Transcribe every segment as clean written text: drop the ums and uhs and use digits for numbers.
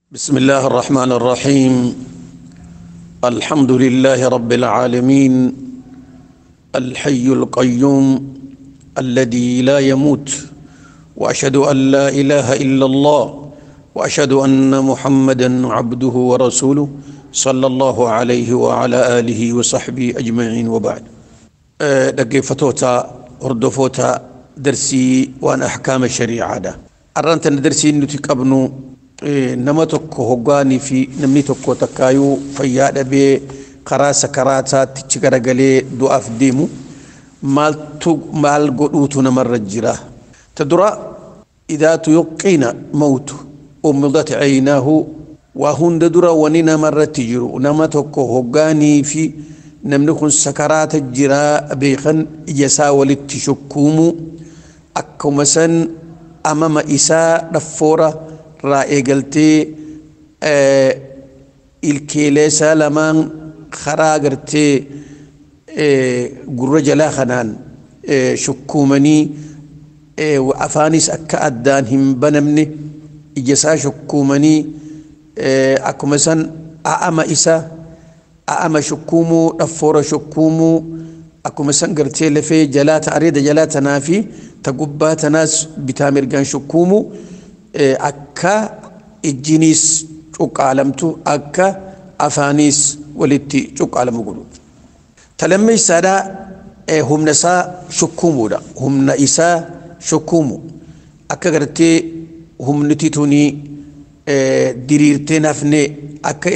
بسم الله الرحمن الرحيم. الحمد لله رب العالمين، الحي القيوم الذي لا يموت، واشهد ان لا اله الا الله، واشهد ان محمدا عبده ورسوله صلى الله عليه وعلى اله وصحبه اجمعين، وبعد. dhaggeeffattoota hordoftoota darsii waan ahkaama shariicaadha. Arranta darsiin nuti qabnu, nama tokko hoggaanii fi namni tokko takkaayuu fayyaa dhabee karaa sakaraataatti garagalee du'aaf deemu, maaltu maal godhuutu namarra jira? Ta dura, idaa tuyuqqina mawtu ummidat caynaahu. Waa hunda dura wani namarratti jiru, nama tokko hoggaanii fi namni kun sakaraata jiraa beekan, ija isaa walitti shukkuumuu, akkuma san amama isaa dhaffoora irraa eegaltee ilkeelee isaa lamaan karaa gartee gurra jalaa kanaan shukkuumanii, afaanis akka addaan hin banamne ija isaa shukkuumanii, akkuma san a'ama isaa a'ama shukkuumuu, dhaffoora shukkuumuu, akkuma san gartee lafee jalaa ta areeda jalaa tanaa fi ta gubbaa tanaas bitaa mirgaan shukkuumuu, akka ijjiniis cuqqaalamtu, akka afaaniis walitti cuqqaalamu godhu. Ta lammeessaadhaa humna isaa shukkuumuudha. Humna isaa shukkuumu, akka gartee humniti tunii diriirtee nafne, akka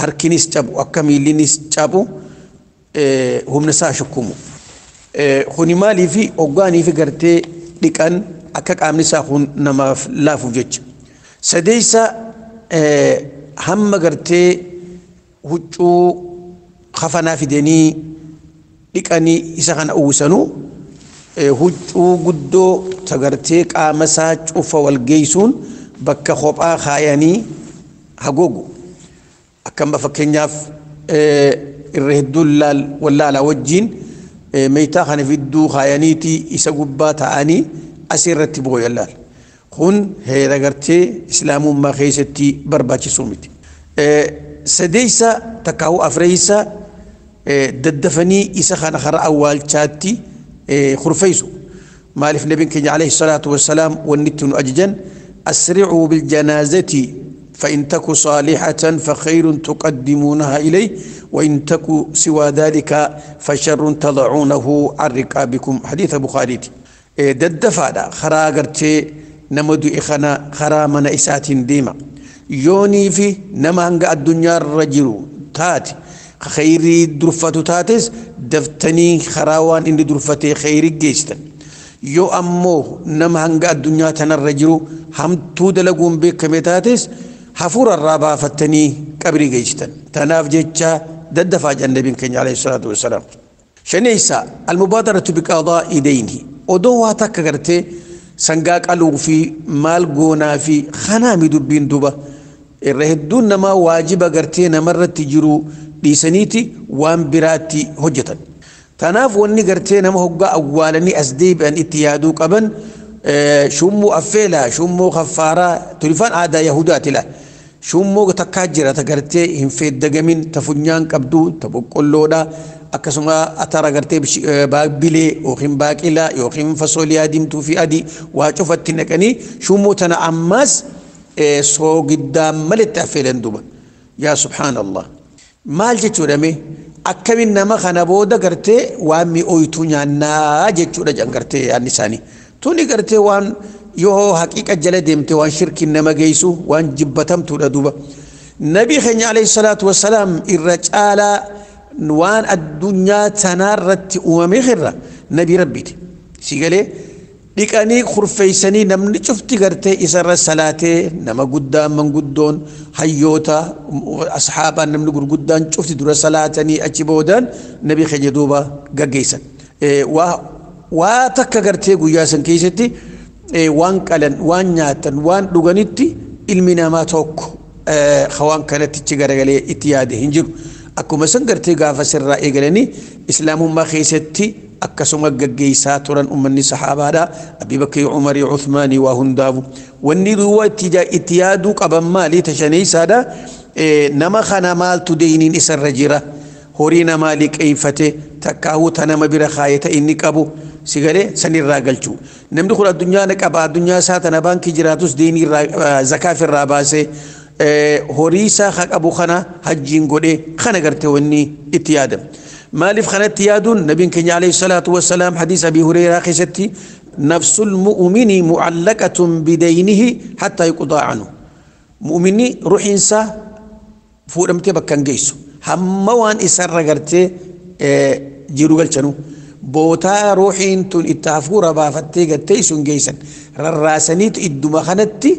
harkinis cabu, akka miillinis cabu humna isaa shukkuumu. Kuni maaliifi hoggaanii fi gartee dhiqan akka qaamni isaa kun namaaf laafuuf jecha. Sadeessa, hamma gartee huccuu kafanaa fidanii dhiqanii isa kana uwwisanuu, huccuu guddoo tagartee qaama isaa cufa wal geessuun bakka kophaa kaayanii hagoogu. Akkama fakkeenyaaf irra hedduun wallaalaa wajjin meeytaa kana fidduu kaayaniiti isa gubbaa ta'anii asirratti booyan laal. Kun heera gartee islaamummaa keessatti barbaachisuu miti. Sadeessa takkaa'uu afreessa, daddafanii isa kana karaa awwaalchaatti kurfeessu. Maaliif nabiin keenya alayhi salaatu wassalaam wanni itti nu ajajan: أسرعوا بالجنازة، فإن تك صالحة فخير تقدمونها إليه، وإن تك سوى ذلك فشر تضعونه عن رقابكم. حديث بخاري. ددفادا خرا غرتي نمدو إخنا خرا من إسات ديما يوني في نما هنگا الدنيا الرجل تاتي خيري درفتو تاتس، دفتني خراوان إن درفتي خيري جيستن. Yoo ammoo nama hanga addunyaa tanarra jiru hamtuu dalaguun beekame taates, hafuura irraa baafattanii qabrii geessitan. Tanaaf jecha daddafaa jedhan nabiin keenya alayhi salaatu wassalaam. Shaneessa, almubaadaratu biqadaa'i deyni. Odoo waa takka gartee sangaa qaluu fi maal goonaa fi kanaami dubbiin duba irra hedduun namaa waajiba gartee namarratti jiru dhiisaniiti waan biraatti hojjetan. Tanaaf wanni gartee nama hoggaa awwaalanii as deebi'an itti yaaduu qaban, shummuu affeelaa, shummuu kaffaaraa tulifaan aadaa yahudaati la. Shummuu takkaa jira ta gartee hin feeddagamin, ta funyaan qabdu, ta boqqolloodha, akkasuma atara gartee baabbilee yookiin baaqilaa yookiin fasooliyaa diimtuu fi adii waa cufatti naqanii shummuu tana ammaas soogiddaan malitti affeelan duba. Yaa subhaanallah. Maal jechuudha mee? Akkamin nama kana booda gartee waan mi'ooytuu nyaannaa jechuudha jedhan gartee yaadni isaanii. Tuni gartee waan yoo haqiiqa jala deemte waan shirkiin nama geessu, waan jibbatamtuudha duuba. Nabii keenya alayhi salaatu wassalaam irra caalaa waan addunyaa tanaarratti uumame irra nabii rabbiiti. Si galee dhiqanii kurfeessanii namni cufti gartee isarra salaatee, nama guddaan, manguddoon, hayyoota, asxaabaan, namni gurguddaan cufti dura salaatanii achi boodaan nabii keenya duuba gaggeessan. Waa takka gartee guyyaa san keessatti waan qalan, waan nyaatan, waan dhuganitti ilmi namaa tokko waan kanatti garagalee itti yaade hin jiru. Akkuma san gartee gaafa sirraa eegalanii islaamummaa keessatti Akkasuma gaggeessaa turan ummanni saxaabaadha. Abii Bakrii, Umarii, Uthmaanii waa hundaafu. Wanni duwwaa itti yaaduu qaban maali tashaneessaadha? Nama kana maaltu deeyniin isarra jira? Horii namaa liqeeffate takkaahuu ta nama bira kaayata inni qabu sigalee sanirraa galchuu. Namni kun addunyaa na qaba, addunyaa isaa tana baankii jiraatus deynii irraa zakaaf irraa baasee horii isaa ka qabu kana hajjiin godhee kana gartee wanni itti yaadame. Maaliif kanatti yaaduun? Nabiin keenya alayhi salaatu wassalaam hadiis Abii Hureyraa keessatti, nafsul mu'mini mu'allaqatun bidaynihi hattaa yuqdaa anhu. Mu'minni ruhiinsaa fuudhamtee bakka hin geessu. Hamma waan isarra gartee jiru galchanu. Bootaa ruuxiin tun itti hafuura baafattee gartee isun geessan. Rarraasaniitu idduma kanatti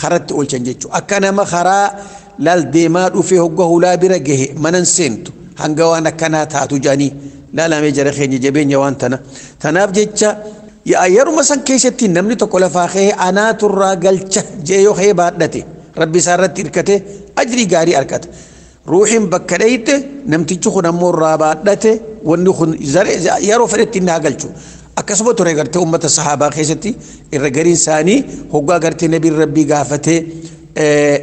karatti oolchan jechuudha. Akka nama karaa laal deemaa dhufee hogga hulaa bira gahe manan seentu. Hanga waan akkanaa taatu jedhanii laalamee jara keenya jabeenya waan tana. Tanaaf jecha yeruma san keessatti namni tokko lafaa ka'ee anaaturraa galcha jee yoo ka'ee baadhate rabbi isaa irratti hirkate ajrii gaarii argata. Ruuxiin bakka dhayite namtichi kun ammoo irraa baadhate wanni kun yeroo fedhetti inni haa galchu. Akkasuma ture gartee uummata sahaabaa keessatti irra gariin isaanii hoggaa gartee nabiin rabbii gaafatee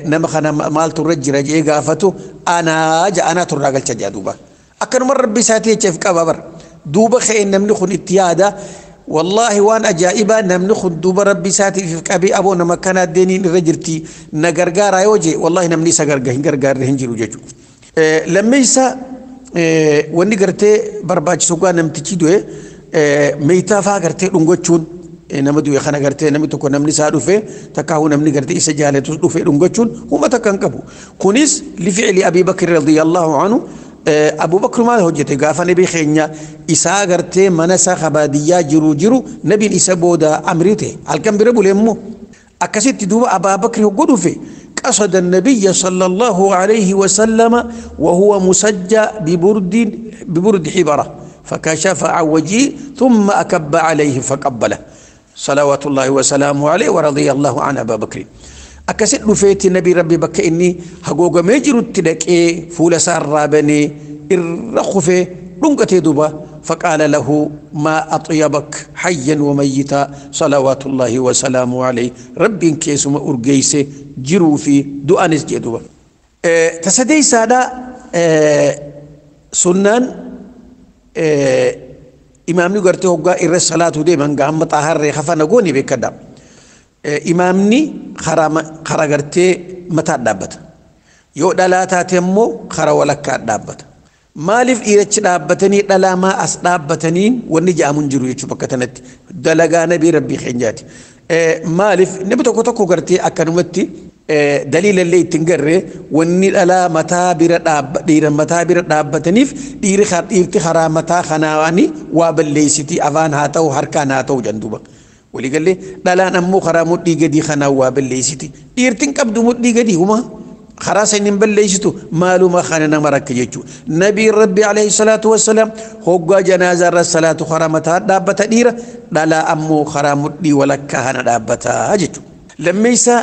nama kana maaltu irra jira jee gaafatu anaa ja anaatu irraa galcha jaa duuba. Akkanuma rabbi isaatii jechaaf qaba bara. Duuba ka'ee namni kun itti yaada. Wallaahi waan ajaa'ibaa namni kun duuba rabbi isaatiif qabee aboo nama kanaa deeniin irra jirti na gargaaraa yoo jee wallaahi namni isa hin gargaarre hin jiru jechuudha. Lammeessa wanni gartee barbaachisu gaa namtichi du'e meeytaa fa'aa gartee dhungachuun nama du'e kana gartee namni tokko namni isaa dhufe takkaahuu namni gartee isa jaalatus dhufe dhungachuun huma takka hin qabu. Kunis lifi'li Abii Bakr radiyallahu anhu. Abu Bakr maal hojjete gaafa nabii keenya isaa gartee mana isaa kabaadiyyaa jiru nabiin isa booda amrii ta'e halkan bira bule immoo akkasitti duuba Abaa Bakr hoggoo dhufe قصد النبي صلى الله عليه وسلم وهو مسجى ببرد حبرة فكشف عن وجهه ثم أكب عليه فقبله صلوات الله وسلامه عليه ورضي الله عن أبا بكر. Akkasitti dhufeetti nabii rabbi bakka inni haguugamee jirutti dhaqee fuula isaa irraa banee irra kufee dhungatee duuba فقال له ما أطيبك حيا وميتا صلوات الله وسلامه عليه ربي كيسما أرجيس جرو في دؤانس جدوبا. تسدي سادة سنان إمامني قرته هو إر الصلاة دي من قام طاهر خفنا قوني بكذا. Imaamni kara gartee mataa dhaabbata. Yoo dhalaa taate immoo kara walakkaa dhaabbata. Maaliif dhiirachi dhaabbatanii dhalaa maa as dhaabbataniin wanni ja'amu hin jiru jechuudha bakka tanatti. Dalagaa nabii rabbii keenyaati. Maaliif namni tokko tokko gartee akkanumatti daliilallee ittiin garree wanni dhalaa mataa bira dhiira mataa bira dhaabbataniif dhiirti karaa mataa kanaani waa balleessiti afaan haa ta'u harkaan haa ta'u janduuba. Waliigallee dhalaan ammoo karaa mudhii gadii kanaan waa balleessiti. Dhiirtiin qabdu mudhii gadii huma karaa san hin balleessitu maaluma kana nama rakka jechuudha. Nabiin rabbi alayhi salaatu wassalaam hoggaa janaazaa irra salaatu karaa mataa dhaabbata dhiira dhalaa ammoo karaa mudhii walakkaa kana dhaabbata jechuudha. Lammeessa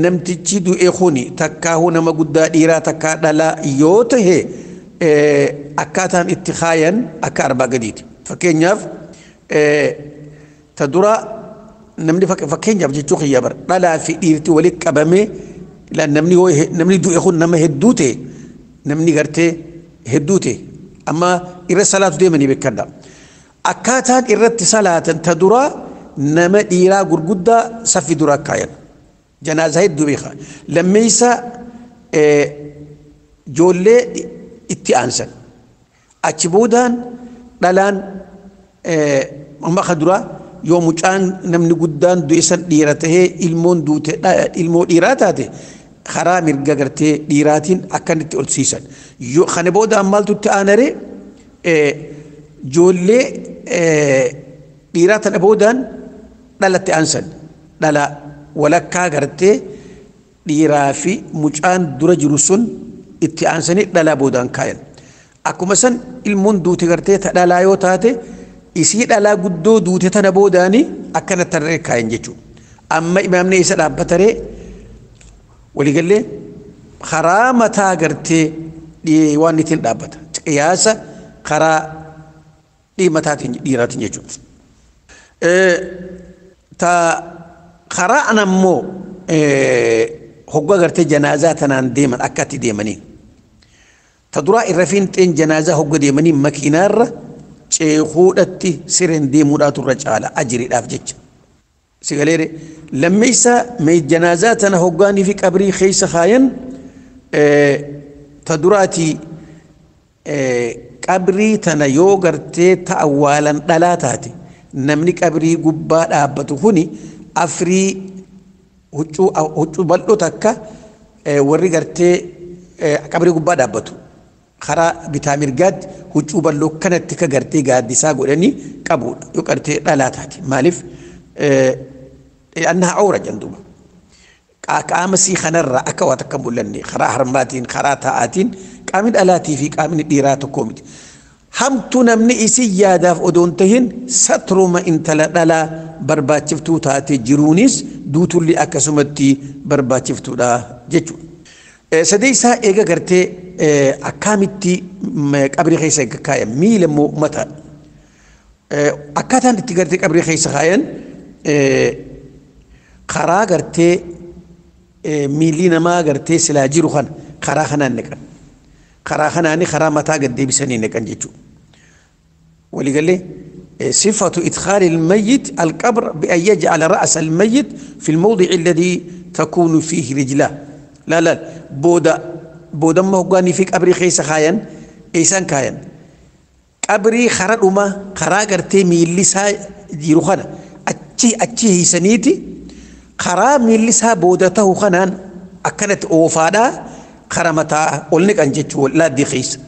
namtichi du'e kuni takkaahuu nama guddaa dhiiraa takkaa dhalaa yoo tahe akkaataan itti kaayan akka arbaa gadiiti. Fakkeenyaaf ta dura namni fakkeenyaaf jechuu kiyya bara dhalaa fi dhiirti walitti qabamee namni du'e kun nama hedduu ta'e namni gartee hedduu ta'e amma irra salaatu deemanii beekadha. Akkaataan irratti salaatan ta dura nama dhiiraa gurguddaa saffi dura kaayan. Janaazaa hedduu beeka. Lammeessa ijoollee itti aansan. Achi boodaan dhalaan amma ka duraa yoo mucaan namni guddaan du'e san dhiira tahee ilmoon duute ilmoo dhiiraa taate karaa mirga gartee dhiiraatiin akkanitti ol siisan. Yoo kana booda maaltu itti aanaree ijoollee dhiiraa tana boodaan dhalatti aansan. Dhala walakkaa gartee dhiiraa fi mucaan dura jiru sun itti aansanii dhalaa boodaan kaayan. Akkuma san ilmoon duute gartee ta dhalaa yoo taate isii dhalaa guddoo duute tana boodaanii akkana tarree kaayan jechuudha. Amma imaamni isa dhaabbataree waliigallee karaa mataa gartee waan ittiin dhaabbata. Qiyaasa karaa Mataatiin dhiiraatiin jechuudha. Ta karaa ammoo hoggaa gartee janaazaa tanaan deeman akka itti deemaniin. Ta duraa irra fiinxeen janaazaa hogga deemanii makiinaarra ceekuudhatti sireen deemuudhaatu irra caala ajiriidhaaf jecha. Sigaleere lammeessa mee janaazaa tana hoggaanii fi qabrii keessa kaayan ta duraatii qabrii tana yoo gartee ta awwaalan dhalaa taate namni qabrii gubbaa dhaabbatu kuni afrii huccuu bal'oo takka warri gartee qabrii gubbaa dhaabbatu karaa bitaa mirgaatti huccuu bal'oo kanatti ka gartee gaaddisaa godhanii qabuudha yoo gartee dhalaa taate maaliif annaha awra jenduuba qaama sii kanarraa akka waa takka mul'anne karaa harmaatiin karaa taa'aatiin qaamni dhalaatii fi qaamni dhiiraa tokko miti. Hamtu namni isin yaadaaf odoon tahin satruma intala dhalaa barbaachiftuu taate jiruunis duutulli akkasumatti barbaachiftuudha jechuudha. Sadeessaa eega gartee akkaamitti qabrii keessa eega kaayan miila immoo mataa. Akkaataan itti gartee qabrii keessa kaayan karaa gartee miilli namaa gartee silaa jiru kana karaa kanaan naqan. Karaa kanaani karaa mataa gad deebisanii naqan jechuudha. Waliigalee صفة إدخال الميت القبر بأن يجعل رأس الميت في الموضع الذي تكون فيه رجلاه. لا لا بودا بودا ما هو في قبري خيس خاين إيسان كاين قبري خرا أما خرا قرتي ميلسا جيرو خنا أتشي أتشي هيسنيتي خرا ميلسا بودته خنان أكنت أوفادا خرا متى قلنك أنجتشو لا دي خيس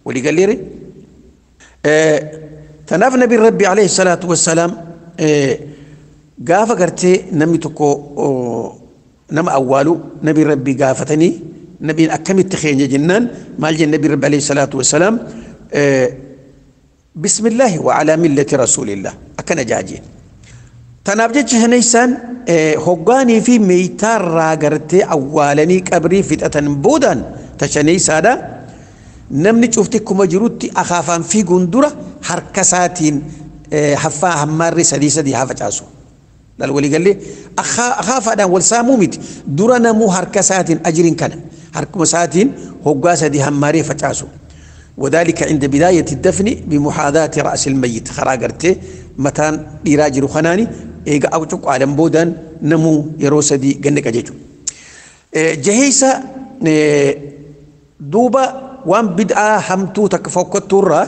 ولي قال لي تناف نبي ربي عليه الصلاة والسلام قافة قرتي نمي تكو نما أولو نبي ربي قافتني نبي أكمل تخين جنان مال النبي ربي عليه الصلاة والسلام بسم الله وعلى ملة رسول الله أكن جاجين تناف جتش هنيسان هقاني في ميتار راقرتي أولاني كبري فتأة بودان تشني سادة namni cufti akkuma jirutti akaafaan fiiguun dura harka isaatiin haffaa hammaarri sadii sadii haa facaasu. Laal walii gallee akaafaadhaan wal saamuu miti dura namuu harka isaatiin ajiriin kana harkuma isaatiin hoggaa sadii hammaaree facaasu. وذلك عند بداية الدفن بمحاذاة رأس الميت خراجرته متان ديراجر خناني إيجا أو تقع على بودان نمو يروسدي جنك أجيجو جهيسة دوبا waan bid'aa hamtuu takka fokkattuurraa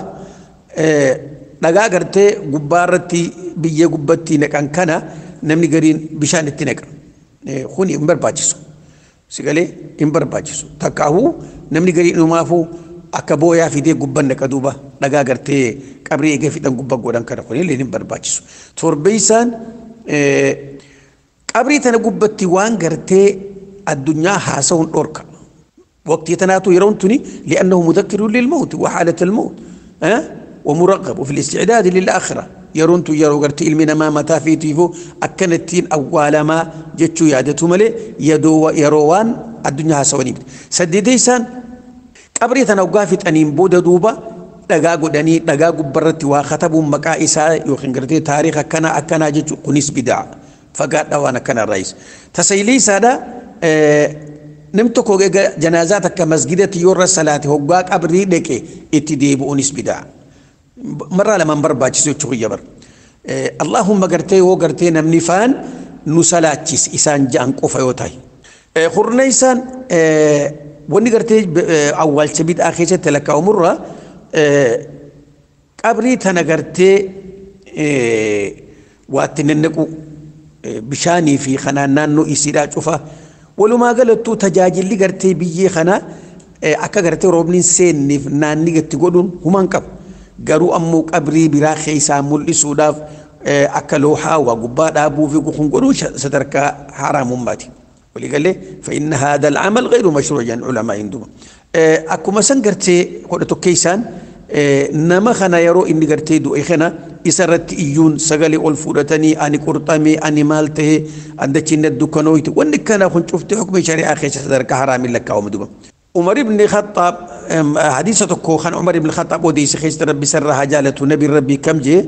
dhagaa gartee gubbaarratti biyyee gubbatti naqan kana namni gariin bishaan itti naqa. Kun hin barbaachisu. Sigalee hin barbaachisu. Takkaahuu namni gariin dhumaafuu akka booyaa fidee gubban naqa duuba dhagaa gartee qabrii eegee fixan gubba godhan kana kun illee hin barbaachisu. Torbeessaan qabrii tana gubbatti waan gartee addunyaa haasa'uun dhorka. وقت يتناتو يرون تني لأنه مذكر للموت وحالة الموت أه؟ ومرغب وفي الاستعداد للآخرة يرون تو يرو قرت علمنا ما متى في تيفو أكنتين أول ما جتشو يادتو ملي يدو يروان الدنيا سواني سديديسان قبري تنوقافت أنين بودا دوبا dhagaa godhanii dhagaa gubbarratti waa katabuun maqaa isaa yookiin gartee taariikh akkanaa akkanaa jechuun kunis bidaa fagaadha waan akkanaa raayis. Tasaayilii isaadha namni tokko janaazaa takka masgidatti yoo irra salaate hoggaa qabrii dhaqe itti deebi'uunis bidaa. Marraa lamaan barbaachisu jechuu kiyya bara. Allahumma gartee yoo gartee namni faan nu salaachis isaan ja'an qofa yoo ta'e. Hurna isaan wanni gartee awwaalcha bid'aa keessatti lakkaa'amurraa qabrii tana gartee waatti nannaqu bishaanii fi kanaan naannoo isiidhaa cufa. Walumaa galattuu tajaajilli gartee biyyee kana akka gartee roobni seenneef naanni gatti godhuun humaan qabu. Garuu ammoo qabrii biraa keessaa mul'isuudhaaf akka looxaa waa gubbaa dhaabuu fi kun godhuun sadarkaa haraamummaati. Waliigalee fa'inna haadha al'amal gayru mashruuc jedhan ulamaa hin duba. Akkuma san gartee hodha tokkeessaan nama kana yeroo inni gartee du'e kana isarratti iyyuun sagalee ol fudhatanii ani qurxame ani maal tahe andachiin dukkanooyti wanni kana kun cufti hukmi shari'aa keessa sadarkaa haraamiin lakkaa'amu duba. Umar ibn Khattaab hadiisa tokko kan Umar ibn Khattaab odeesse keessa Rabbi sarara haa jaalatu nabi Rabbi kam jee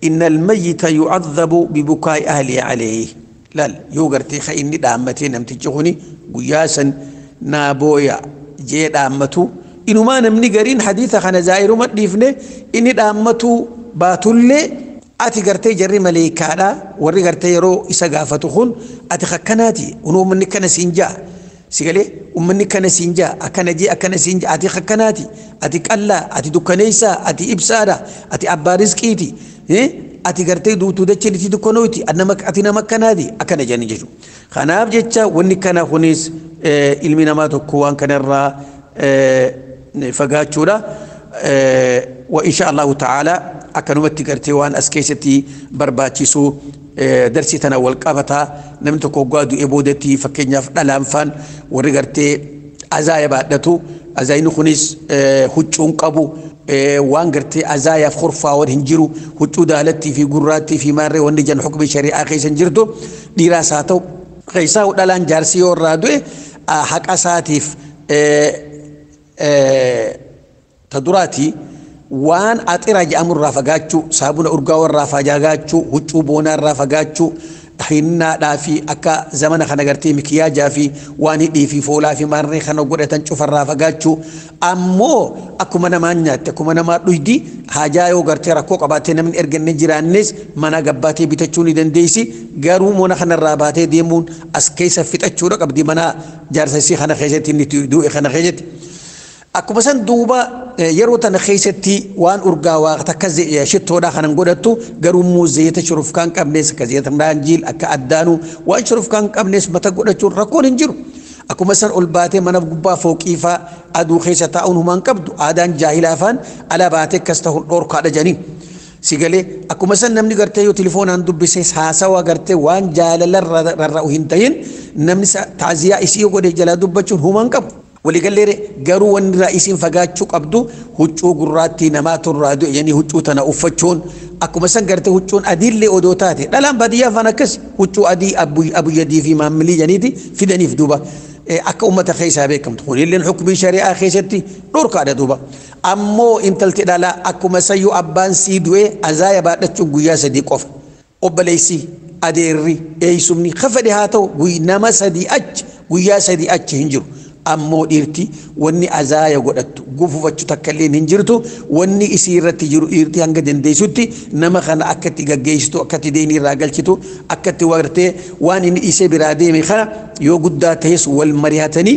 inna almayyita yu'adhabu bibukaa'i ahlihi alayhi. Laal yoo gartee ka inni dhaammatee namtichi kuni guyyaa san naa booya jee dhaammatu inumaa namni gariin hadiisa kana zaa'iruma dhiifne inni dhaammatu baatullee ati gartee jarri maleekaadha warri gartee yeroo isa gaafatu kun ati akkanaati uummanni kana siin ja'a si galee uummanni kana siin ja'a akkana jee akkana siin ja'a ati akkanaati ati qallaa ati dukkaneessaa ati ibsaadha ati abbaa rizqiiti ati gartee duutuu dachee itti dukkanooti ati nama akkanaati akkana jedhanii jechuudha. Kanaaf jecha wanni kana kunis ilmi namaa tokko waan kanarraa fagaachuudha. Wa insha Allahu ta'ala akkanumatti gartee waan as keessatti barbaachisu darsii tana wal qabataa namni tokko hoggaa du'ee boodatti fakkeenyaaf dhalaan faan warri gartee azaaya baadhatu azaayini kunis huccuun qabu waan gartee azaayaaf horfaawwan hin jiru huccuu daalattii fi gurraattii fi maarree wanni jan hukmi shari'aa keessa hin jirtu dhiiraas haa ta'u keessaa dhalaan jaarsi yoo irraa du'e haqa isaatiif ta duraati waan axira jedhamu irraa fagaachuu saabuna urgaawaa irraa fagaachuu huccuu boonaa irraa fagaachuu hinnaadhaa fi akka zamana kana gartee mikiyaajaa fi waan hidhii fi foolaa fi maarree kana godhatan cufarraa fagaachuu ammoo akkuma namaan nyaatte akkuma namaa dhuydi haajaa yoo gartee rakkoo qabaattee namni erganne jiraannes mana gabbaatee bitachuu ni dandeessi garuu mana kanarraa baatee deemuun as keessa fixachuudha qabdi mana jaarsa isii kana keessatti inni du'e kana keessatti. Akkuma san duuba yeroo tana keessatti waan urgaawaa takka shittoodhaa kanan godhattu garuu immoo zayita shurufkaan qabnes akka zayita raanjiil akka addaanuu waan shurufkaan qabnes mata godhachuun rakkoon hin jiru. Akkuma san ol baatee mana gubbaa fooqii faa aduu keessa taa'uun humaan qabdu aadaan jaahilaa faan ala baatee akkas ta'uun dhorkaadha jedhanii. Si galee akkuma san namni gartee yoo telefoonaan dubbise haasawa gartee waan jaalala rarra'u hin ta'in namni taaziyaa isii godhe jalaa dubbachuun humaan qabu. Waliigallee garuu wanni irraa isiin fagaachuu qabdu huccuu gurraattii namaa turraa du'e jedhanii huccuu tana uffachuun akkuma san gartee huccuun adiillee odoo taate dhalaan baadiyyaa afaan akkas huccuu adii abuyyadii fi maammilii jedhaniiti fidaniif duuba akka uummata keessaa beekamtu kunilleen hukumii shari'aa keessatti dhorkaadha duuba ammoo intalti dhalaa akkuma sayyuu abbaan sii du'e azaaya baadhachuun guyyaa sadii qofa obboleessi adeerri eeysumni kafadhe haa ta'u nama sadii achi guyyaa sadii achi hin jiru. Ammoo dhiirti wanni azaaya godhattu gufufachuu takka illee hin jirtu wanni isii irratti jiru dhiirti hanga dandeessutti nama kana akka itti gaggeessitu akka itti deemii irraa galchitu akka itti wartee waan inni isee biraa deeme kana yoo guddaa ta'es wal mari'atanii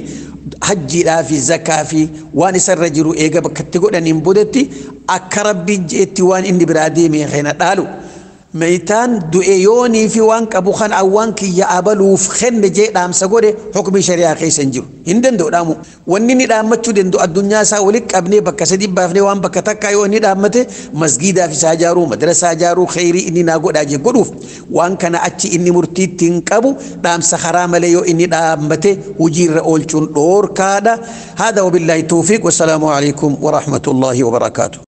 hajjiidhaa fi zakaa fi waan isarra jiru eega bakka itti godhaniin boodatti akka rabbiin jeetti waan inni biraa deeme kana dhaalu. Meetaan du'e yoonii fi waan qabu kan awwaan kiyya abaluuf kenne jee dhaamsa godhe hukmi shari'aa keessa hin jiru. Hin danda'u dhaamu. Wanni inni dhaammachuu danda'u addunyaa isaa walitti qabnee bakka sadii baafnee waan bakka takkaa yoo inni dhaammate masgiidaaf isaa ijaaruu madrasaa ijaaruu kheyrii inni naa godhaa jee godhuuf waan kana achi inni murtiitti hin qabu dhaamsa karaa malee yoo inni dhaammate hojiirra oolchuun dhoorkaadha. Haadha wabillaahi tawfiiq wassalaamu alaikum warahmatullaahi wabarakaatuh.